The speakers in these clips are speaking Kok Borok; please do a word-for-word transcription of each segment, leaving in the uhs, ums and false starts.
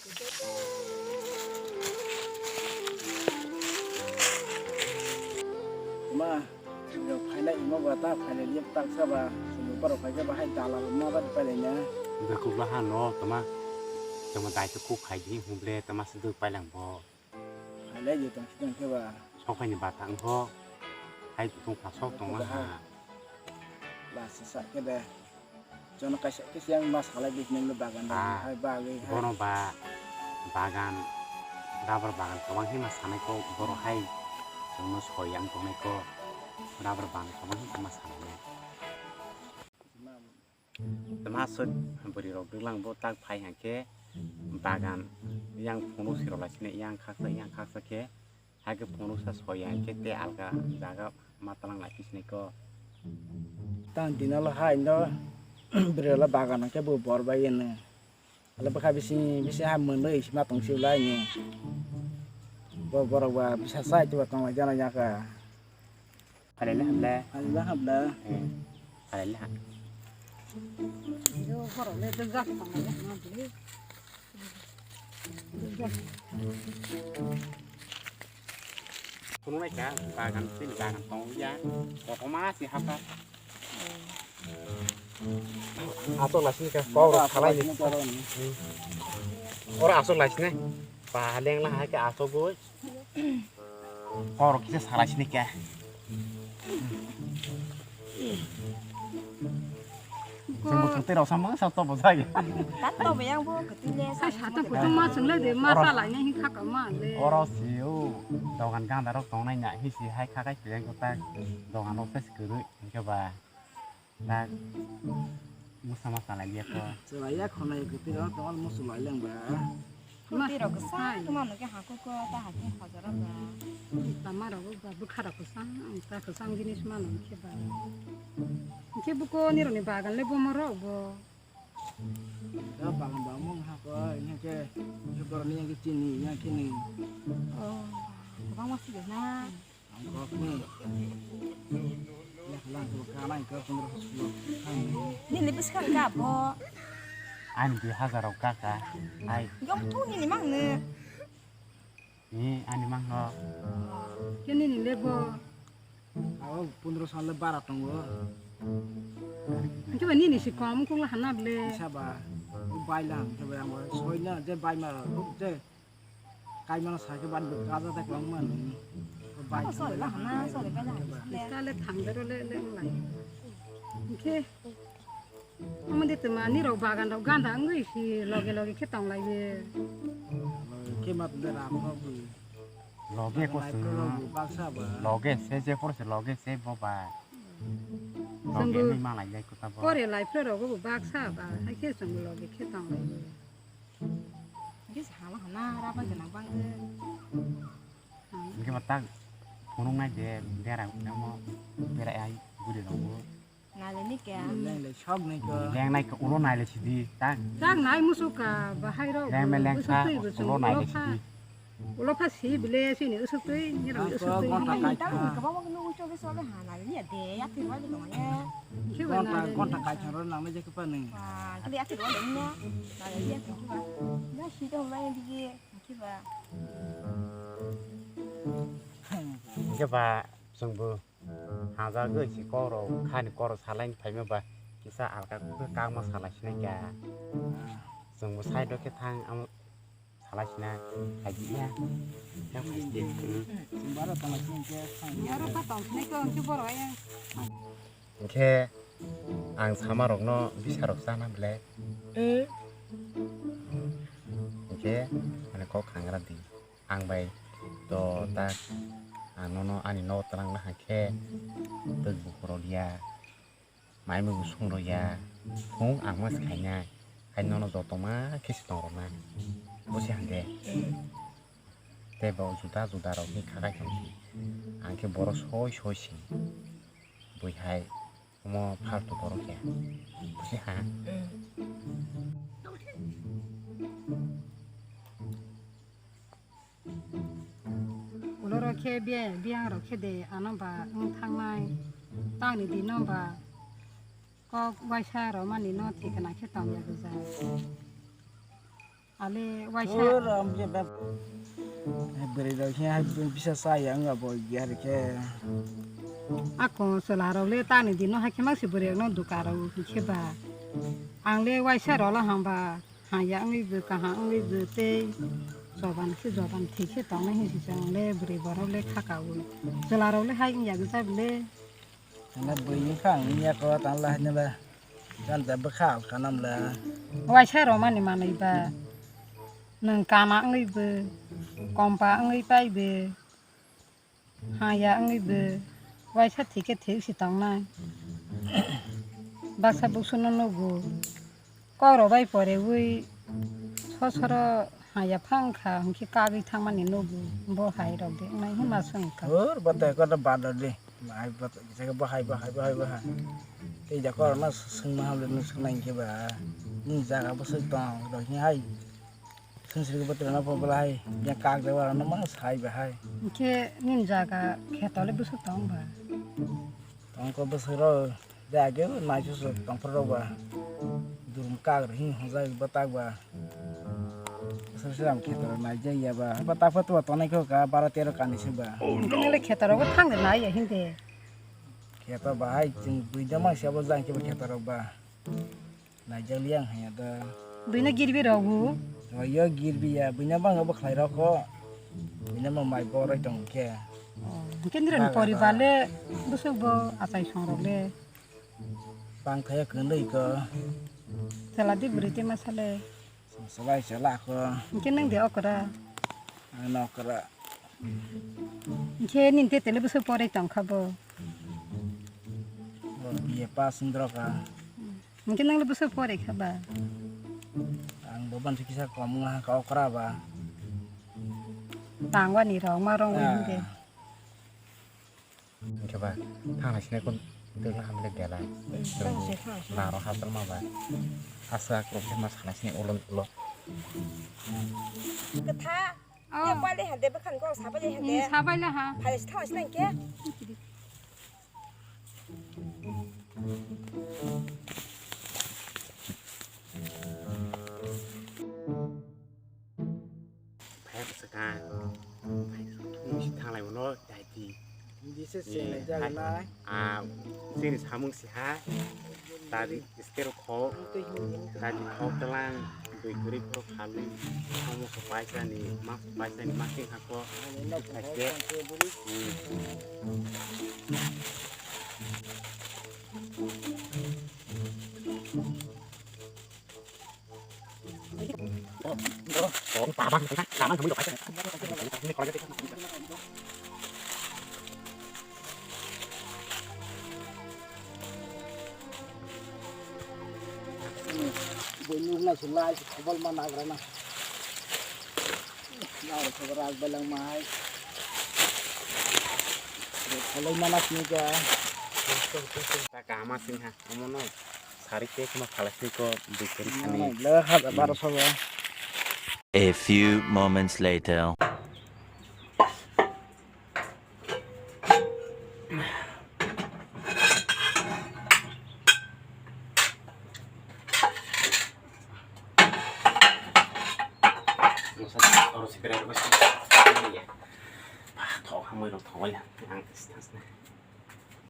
Ma, yo phailai imo ba ta phailai liya tak sa ba, sumui borok phai khe bahai dalal ma ba phailai na. Bekuk la ha no tama, tama dai to kuk khai di humble tama se duk pailang bo. Phailai di tong si tong khe ba. Sok hai ni bata ang ho, hai tong pha sok tong ha. Ba sa sa khe de. Jono kaisa kisa yang ma salai bikneng lo bagan Ah, hai bagwi hai. Bono ba bagan, rubber bagan kwbang khe ma sanai ko borok hai. Jono soi yang tongnai ko rubber bagan kwbang khe ma sanai. Tama soi bwrwi rok dwlang bo tak phai hang khe bagan yang phunuk siro lai sini yang khaksa yang khaksa khe. Hai khe phunuksa soya hwnkhe tei alga jaga ma twlang lai phi sinai ko. Tang dino lo hai no bwrwi lo bagan hwnkhe bo bor bai yeno. Hwle bwkha bisi bisi ha mwnwi sima tong si ulai ni. Bo borok ba bisa sai tuba tong lai jana jaka. Phalai le hamle. Phalai le hamle. Eh, phalai le ha. Yo borok le dwjak tong lai jana bwrwi. Phunuknai kha, bagan, chini bagan tong ya, kothoma si hapha. Aswk lai sini kha, kok rok salai ni. Oro aswk lai sini. Ba leng la hai khe aswk goi. Kok rok kisa salai sini kha. Chwngbo kwtwi rok samung sa tobo jai. Tat tobo yang bo kwtwi le sa. Sa ta kutung ma chwng le de ma Oro- sa lai nai hin kha ka ma le. Oro si o dogan ganda rok tongnai na hi si hai kha kai teng ko ta dogan rok se kwrwi hingke ba ta musa ma salai liya ko. Chwlai ya khonai kwtwi rok tong musu lai leng ba. Khurti rok kwchang hai. Kwma no khe hakuk ko ta hakhe hojaro ba. Tama rok ba bwkha rok kwchang ang ta kwchang jinis mano khe ba. Khe buko nirok ni bagan le bomo rok bo. Da bagan ba mung ha ko ini khe khe koroni yang khe chini yang khe ni. Oh, bang ma sih na. Ang kok ni. Yang lang ko kana ko pun ro. Ni lebih sekarang ka bo. Ani dui hajar rok kaka. Ai. Gam tu ni ni mang ne. Ni ani mang no. Kini ni lebo. Aw pundro sal le bara tongo. Coba ni ni si kom kung la hanap le. Saba. Bai lang coba yang soi na je bai ma je kai mana sa ke ban gaja tak lang man. Bai. Soi la hana soi le bai la. Kale thang dero le le lai. Oke. Omo de tuma nirok bagan rok ganda wngwi si loge loge khe tong lai ye. Khe ma tong de ram rok bw. Loge ko Lai sung. Pro rok bw baksa ba. Loge se je por se loge se bo ba. Loge Sunggu ni ma lai jai ko ta bo. Pore lai pro rok bw baksa ba. Hai khe sung loge khe tong lai ye. Bis hala hana raba gana bang de. Hingke ma tak phunuk nai de bera namo bera ai guri rok bw. Naileni kya? Lenglai sok nai ko. Lengnai ko ulo naile sidi, tak? Tak nai musuka, bahai rok. Leng me leng sa, ulo naile sidi. Ulo pha si bile sini usuk tui, nirang usuk tui. Konta kai. Tang kaba mo kunu ucho ke sobe ha naileni ya de, ya thik bai dong ya. Konta, konta kai charo nang me je kapa nung. Wah, kali ya thik bai dong ya. Naileni ya thik bai. Ya si dong bai digi, thik bai. Keba sungbu. Hajagwi si kok rok khani kok rok salai phaima ba kisa alka kok khe kakma salai sinai kha. Chwngbo side o khe thang amo salai sina khaidi ya. Yang phaidi. Bara tong sini khe thang. Yaro pa tong sini ko ang chu boro ya. Hingkhe ang sama rokno bisa rok chana bwle. Hingkhe ani kok khangra di. Ang bai to tak ang nono ani nogo twlang na hai khe twk bukhuk rw ya, mai mui bo sung rw ya, phung ang ma se khainai, hai nono joto ma khe se tong rw na, busi hande. Tei bo juda juda rok ni kha khai tong si, ang khe boro soi soi si bui hai. Omo phaltu borok ya. Busi ha. Ulo rok khe biyang, biyang rok khe de ano ba wng thangnai. Tangni dino ba kok waisa rwmani no thikna khe tong ya gwja. Ale waisa. Ur, am je beb-, hai bwrwi rok khe hai bisa chaya wngya bo ya rikhe. Ako chwla rok le tani dino hai khe mangsi bwrwi rok no duka rok khe ba. Ang le waisa rok la hamba. Haya wngwi bo, kaham wngwi bo tei joban khe joban thwi khe tongnai hinwi se chwng le bwrwi borok le khaka o. Chwla rok le hai wngya gwi cha bile. Tangla bwrwi wngkha ang wngya kho tangla haino le ganja bwkha kanam le. Waisa romani manwi ba nwng kana wngwi bo, kompa wngwi pai bo. Haya wngwi bo waisa thwi khe thwi si tongnai. Baksa buksuno nugo. Kok rok bai porewi sosoro haya phang kha hwnkhe kagwi thangmani nugo. Bo hai rok de wngnai hwnma swng kha. Hur, bo to ekor bad rw di. Hai bo to kisa khe bo hai, bo hai, bo hai, bo hai. Tei da kok rok no swngma hamle no swknai hwnkhe ba. Nini jaga bwswk tong rok hini hai. Sensri ko bwtwi rwna pho bwlai, yang kak jaga rwna mang sai bahai. Hwnkhe nini jaga kheto le bwswk tong ba? Tong ko bwswk rw, de age naisu su tong phuru rw ba. Durum kak rw hing hwnjak bwtak ba. Bwswk slam kheto rw nai jai ya ba. Bwtak pho tuwa tongnai kho ka baro tero kani se ba. Hwnkhe nang le kheto rw bo thang de nai ya hinde. Kheto bahai chwng buina mang se abo jang khe bo kheto rw ba. Naijak liya ang haya da. Buino girbi rok bu. O, yo girbi ya, buino bang bo khlai rok ko. Buino ma mai bo roi tong khe. Oh, hwnkhe nirok ni poribar le bwswk bo achai song rok le. Bang thaya kwrwi ko. Chwla di bwrwi tei masa le. Chwla chwla ko. Hwnkhe nwng de okra. Ang okra. Hwnkhe nini tete le bwswk porai tong kha bo? Bo B A pass wng dorok ka. Hwnkhe nwng le bwswk porai kha ba? Ang bo ban kisa kom wng ha ka okra ba. Tangwani rok ma rong bai hwnkhe. Hwnkhe ba thang nai sinai kun twi khe hamle belai. Naro hapal ma ba. Asa kok ma sana sinai ulo ulo. Kwtha. Oh. Yang pailai hande bwkhani kok sabailai hande. Hmm, sabailai ha. Phailai si thang si nang khe. Phai bwswk kha. Phai si thanglai mano dai di. Hindi se sinai jaga nai. Ah, sini samung si ha. Tadi. Iskero kho, kaji kho kelang, dui guri kho khali, omo kho paisa ni, ma kho paisa ni, ma khe hakho, kaje. Hmm. Bui nuk nai se lai se khobol ma nagra na. Nai se rak belang mai. Kholoi ma nak ni ga. Ta kaham asing ha, omo no. Sari ke kuma khalasni ko bikuri khani. Le hajar baro sabo. A few moments later. Oro si berai rwbaisi. Ba, thok hamui rok thok wai ang thansa.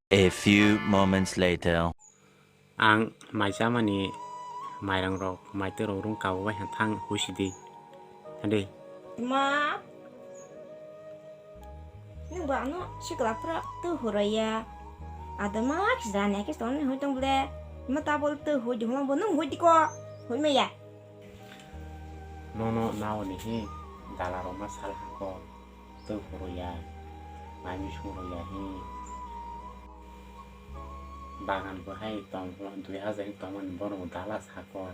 A few moments later. Ang mai chamani mairang rok, mai twi rok rung kabo bai thang huisi di. Thandi. Ma. Nung ba ano sikla pura tu huraya. Ada ma kisa jani kisa tong ni hui tong ble. Ma tabol tu hui di huma bo nung hui di ko. Hui me ya. Nono nao ni hi dala rok ma sal ha ko. Twi hurwi ya, mai misung rwi ya hi. Bagan bo hai tong, dui hajar ni tongmani bono dala sako.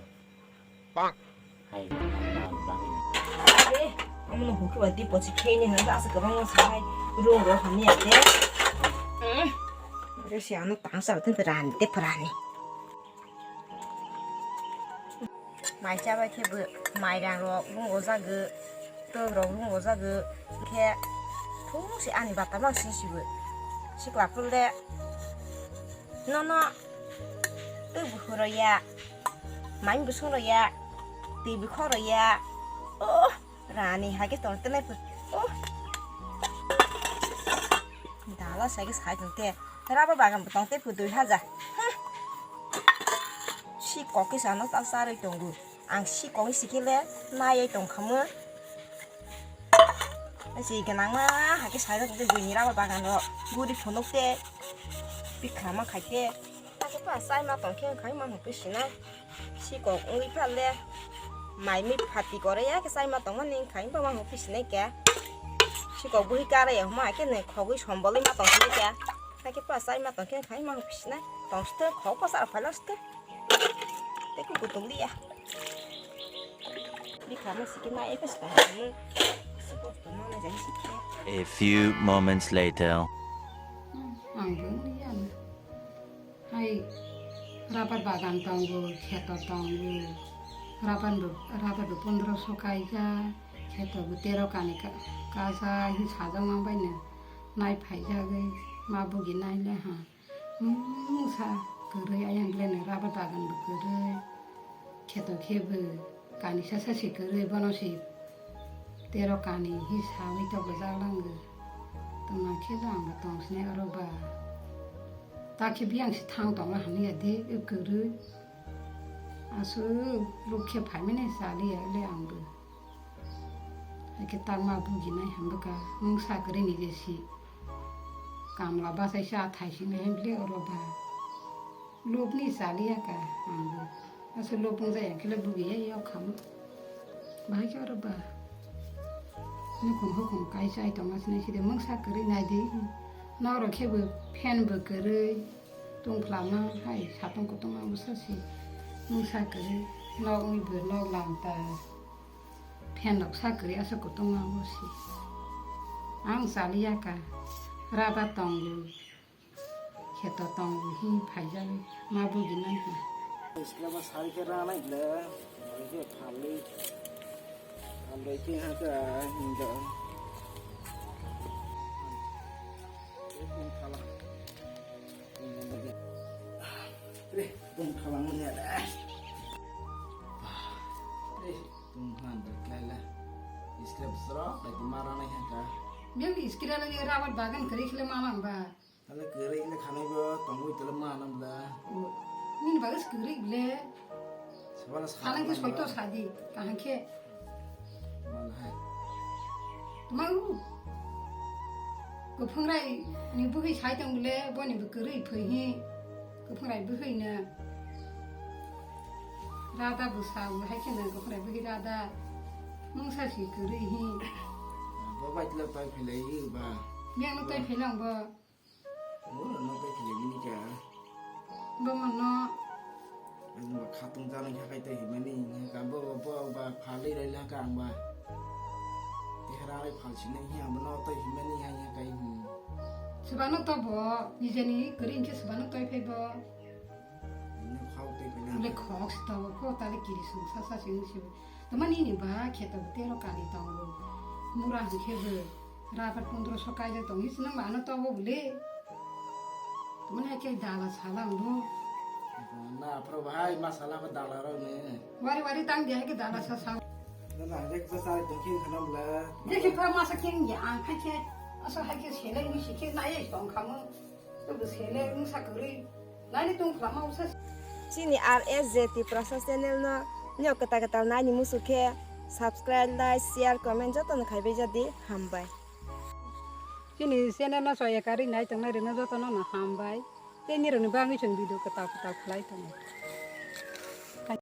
Hai, bang, bang. Eh, omo no hukhe ba di pochi kheni hwnba asa kwbangma sanai rung rok hamya de. Hmm. Re si ano tangsa tin rani de phrani. Mai chabai khe bo mairang rok rung o jago, twk rok rung o jago, khe thung se ani bata ma sing si bo. Sikla phul de nono twk bo huro ya, mai bo sung rw ya, twi bo khok rw ya, Oh, rani hai khe tong tenai phu. Oh. Dala sai khe sai tong te. Raba bagan bo tong te phu dui hajar. Hmm. Si kok khe sano tal sarui tongo. Ang si kok si khe le nai ai tong khamu. Si gwnang ma hai khe sai tong te dui ni raba bagan ro. Guri phunuk te. Bikha ma khai te. Ta khe pa sai ma tong khe khai ma hupui sinai. Sikok wngwi pha le mai mi phati kore ya khe chai ma tongmani wngkha, wngkha ma hupui sinai khe. Sikok bui kare ya huma khe nai khogwi sombolwi ma tong sinai khe. Hakhe pura chai ma tong khe khai ma hupui sinai. Tong site khok pasar phaila site. Tei kutung liya. Bikha ma sikhe ma ekha sikha. Sikok tongma na jai sikhe. A few moments later. Ang bo wngya. Hai, rabar bagan tongo, kheto tongo, rabar bo, rabar bo pondroso kaijak, kheto bo tero kani ka-, kajak, hini sajak mang baino nai phaijagwi, ma bugi naile ha. Mungsa kwrwi ayang beleno rabar bagan bo kwrwi, kheto khe bo. Kani sasa se kwrwi bono se tero kani hi sawi togojak lango. Tongma khe bo ang bo tong sinai oro ba. Ta khe biyang se thang tongma hamya de kwrwi. Aswk luk khe phaimani saliya le ang bo. Hakhe tangma buginai hambo ka mungsa kwrwi ni je si. Kamla bachai sa thai sinai hamle oro ba. Lobni saliya ka ang bo. Aswk lob wngjak ya khe le bugi ya yok khamu. Bahai khe oro ba. Nukhung hukhung kai chai tongma sinai side mungsa kwrwi nai di. Nok rok khe bo fan bo kwrwi. Tungphla ma hai satung kutung ma bwsa si. Mungsa kwrwi nok wngwi bo nok lam ta. Fan rok sa kwrwi aswk kutung ma bo si. Ang saliya ka. Raba tongo. Kheto tong hi phaijagwi ma bugi nai kha. Skla ba sari khe ra nai ble, sari khe phalwi, phalwi khe ha kha hindo. Tong khala, tong khala mo ya da. Tong khala mo ya da. Skla ba sro, bai ma ra nai ha kha. Bel skla la ni rabat bagan kari khle ma lang ba. Tale kwrwi le khanai bo tongwi tole ma nang bla. Nini bagwi se kwrwi ble. Sabala sa. Khanai khe soito sadi kaham khe. Mana hai. Tuma u. Kuphungrai ni bwkhwi sai tong ble boni bo kwrwi phwi hi. Kuphungrai bwkhwi na. Rada bwsa hai khe na kuphungrai bwkhwi rada. Mungsa si kwrwi hi. Bo bai tla tai philai ba. Yang no tai philang bo. Bono no tei khilai bini kha. Bomo no. Ang ba khatung jani kha kai tei himani hingka bo bo ba phalwi rai la ka ang ba. Tehra rai phal sinai hi ang no tei himani ha ya kai hi. Subano to bo nijeni kering khe subano toi phai bo. Ni khau tei phai na. Le khok sto ko tale kiri sung sa sa sing si. Tamani ni ba kheto tero kani tongo. Mura hwnkhe bo rabar pondro so kaijak tongo. His nang ba ano tongo bole. Tamani khe dala sala wngbo. Na phro bahai masala ko dala rok ne. Wari wari tang dia khe dala sa sa. Na na je ko sa to khin khana bla. Je khe pa masa khe ya ang kha khe. Asa hai khe seleng ni si khe na ye tong khamu. Tei bo sele wngsa kwrwi. Nani tong khlama usa. Chini R S J Tiprasa channel no nyo kwtal kwtal nani musu khe subscribe, like, share, comment joto no khai bai jadi hambai. Chini channel no soya karwi nai tongnai rwno joto no no hambai. Tei nirok ni bagwi chwng video kwtal kwtal khlai tongo.